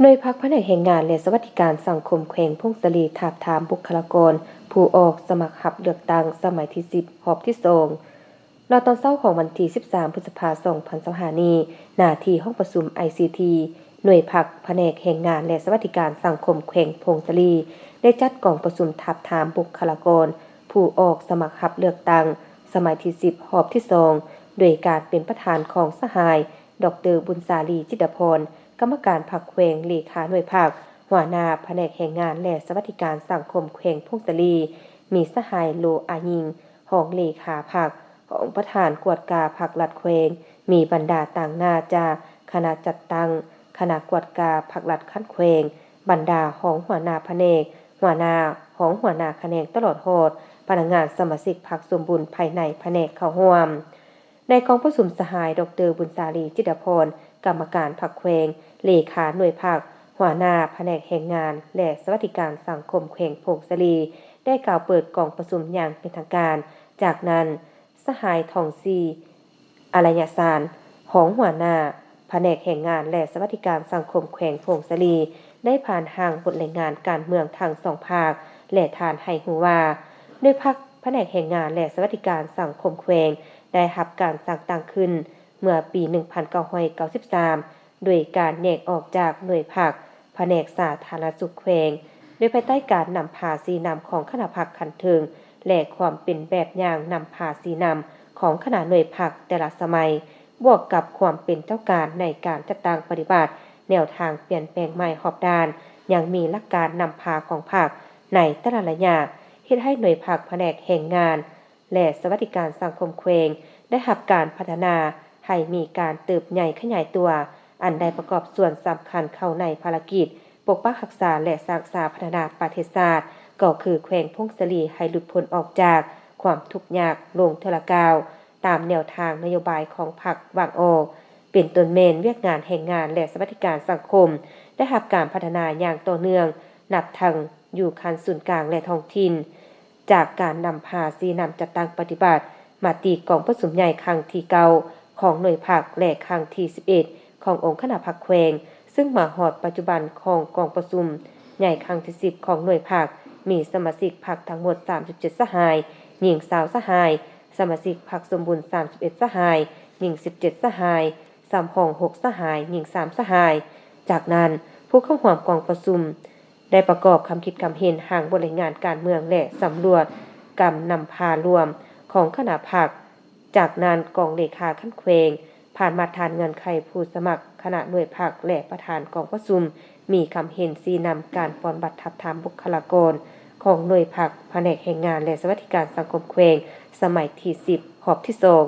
ໜ່ວຍພັກພະແນກແຮງງານ ແລະ ສະຫວັດດີການສັງຄົມແຂວງຜົ້ງສາລີ ທາບທາມບຸກຄະລາກອນຜູ້ອອກສະໝັກຮັບເລືອກຕັ້ງສະໄໝທີສິບ ຮອບທີສອງ. ລາວຕອນເຊົ້າຂອງວັນທີສິບສາມ ພຶດສະພາ ສອງພັນຊາວຫ້ານີ້, ໜ້າທີ່ຫ້ອງປະຊຸມ ໄອຊີທີ ໜ່ວຍພັກພະແນກແຮງງານ ແລະ ສະຫວັດດີການສັງຄົມແຂວງຜົ້ງສາລີ ໄດ້ຈັດກອງປະຊຸມທາບທາມບຸກຄະລາກອນຜູ້ອອກສະໝັກຮັບເລືອກຕັ້ງສະໄໝທີສິບ ຮອບທີສອງ ໂດຍການເປັນປະທານຂອງສະຫາຍ ດອກເຕີ ບຸນສາລີ ຈິດດາພອນ ກຳມະການພັກແຂວງ, ເລຂາໜ່ວຍພັກ, ຫົວໜ້າພະແນກແຮງງານ ແລະ ສະຫວັດດີການສັງຄົມແຂວງຜົ້ງສາລີ, ມີສະຫາຍ ໂລ ອາຍິງ ຮອງເລຂາພັກ, ຮອງປະທານກວດກາພັກລັດແຂວງ, ມີບັນດາຕາງໜ້າຈາກຄະນະຈັດຕັ້ງ, ຄະນະກວດກາພັກລັດຂັ້ນແຂວງ, ບັນດາຮອງຫົວໜ້າພະແນກ, ຫົວໜ້າ, ຮອງຫົວໜ້າຂະແໜງ ຕະຫຼອດຮອດພະນັກງານສະມາຊິກພັກສົມບູນພາຍໃນພະແນກເຂົ້າຮ່ວມ. ໃນກອງປະຊຸມ, ສະຫາຍ ດອກເຕີ ບຸນສາລີ ຈິດດາພອນ ກຳມະການພັກແຂວງ, ເລຂາໜ່ວຍພັກ, ຫົວໜ້າພະແນກແຮງງານ ແລະ ສະຫວັດດີການສັງຄົມແຂວງຜົ້ງສາລີ ໄດ້ກ່າວເປີດກອງປະຊຸມຢ່າງເປັນທາງການ. ຈາກນັ້ນ, ສະຫາຍ ທອງຊີ ອາລະຍະຊານ ຮອງຫົວໜ້າພະແນກແຮງງານ ແລະ ສະຫວັດດີການສັງຄົມແຂວງຜົ້ງສາລີ ໄດ້ຜ່ານຮ່າງບົດລາຍງານການເມືອງທັງສອງພາກ ແລະ ທ່ານໃຫ້ຮູ້ວ່າ ໜ່ວຍພັກພະແນກແຮງງານ ແລະ ສະຫວັດດີການສັງຄົມແຂວງ ໄດ້ຮັບການສ້າງຕັ້ງຂຶ້ນເມື່ອປີໜຶ່ງພັນເກົ້າຮ້ອຍເກົ້າສິບສາມ ໂດຍການແຍກອອກຈາກໜ່ວຍພັກພະແນກສາທາລະນະສຸກແຂວງ, ໂດຍພາຍໃຕ້ການນຳພາຊີ້ນຳຂອງຄະນະພັກຂັ້ນເທິງ ແລະ ຄວາມເປັນແບບຢ່າງນຳພາຊີ້ນຳຂອງຄະນະໜ່ວຍພັກແຕ່ລະສະໄໝ, ບວກກັບຄວາມເປັນເຈົ້າການໃນການຈັດຕັ້ງປະຕິບັດແນວທາງປ່ຽນແປງໃໝ່ຮອບດ້ານ, ຍັງມີຫຼັກການນຳພາຂອງພັກໃນແຕ່ລະໄລຍະ, ເຮັດໃຫ້ໜ່ວຍພັກພະແນກແຮງງານ ແລະ ສະຫວັດດີການສັງຄົມແຂວງ ໄດ້ຮັບການພັດທະນາໃຫ້ມີການເຕີບໃຫຍ່ຂະຫຍາຍຕົວ, ອັນໄດ້ປະກອບສ່ວນສຳຄັນເຂົ້າໃນພາລະກິດປົກປັກຮັກສາ ແລະ ສ້າງສາພັດທະນາປະເທດຊາດ, ກໍຄືແຂວງຜົ້ງສາລີໃຫ້ຫຼຸດພົ້ນອອກຈາກຄວາມທຸກຍາກລົງເທື່ອລະກ້າວ, ຕາມແນວທາງນະໂຍບາຍຂອງພັກວາງອອກ, ເປັນຕົ້ນແມ່ນວຽກງານແຮງງານ ແລະ ສະຫວັດດີການສັງຄົມ ໄດ້ຮັບການພັດທະນາຢ່າງຕໍ່ເນື່ອງ, ນັບທັງຢູ່ຂັ້ນສູນກາງ ແລະ ທ້ອງຖິ່ນ. ຈາກການນຳພາຊີ້ນຳຈັດຕັ້ງປະຕິບັດມະຕິກອງປະຊຸມໃຫຍ່ຄັ້ງທີເກົ້າຂອງໜ່ວຍພັກ ແລະ ຄັ້ງທີສິບເອັດຂອງອົງຄະນະພັກແຂວງ, ຊຶ່ງມາຮອດປັດຈຸບັນຂອງກອງປະຊຸມໃຫຍ່ຄັ້ງທີສິບຂອງໜ່ວຍພັກ ມີສະມາຊິກພັກທັງໝົດສາມສິບເຈັດສະຫາຍ, ຍິງຊາວສະຫາຍ, ສະມາຊິກພັກສົມບູນສາມສິບເອັດສະຫາຍ, ຍິງສິບເຈັດສະຫາຍ, ສຳຮອງຫົກສະຫາຍ, ຍິງສາມສະຫາຍ. ຈາກນັ້ນ, ຜູ້ເຂົ້າຮ່ວມກອງປະຊຸມ ໄດ້ປະກອບຄຳຄິດຄຳເຫັນຮ່າງບົດລາຍງານການເມືອງ ແລະ ສຳຫຼວດການນຳພາລວມຂອງຄະນະພັກ. ຈາກນັ້ນ, ກອງເລຂາຂັ້ນແຂວງ ຜ່ານມາດຕະຖານເງື່ອນໄຂຜູ້ສະໝັກຄະນະໜ່ວຍພັກ ແລະ ປະທານກອງປະຊຸມ ມີຄຳເຫັນຊີ້ນຳການປ່ອນບັດທາບທາມບຸກຄະລາກອນຂອງໜ່ວຍພັກພະແນກແຮງງານ ແລະ ສະຫວັດດີການສັງຄົມແຂວງ ສະໄໝທີສິບ ຮອບທີສອງ.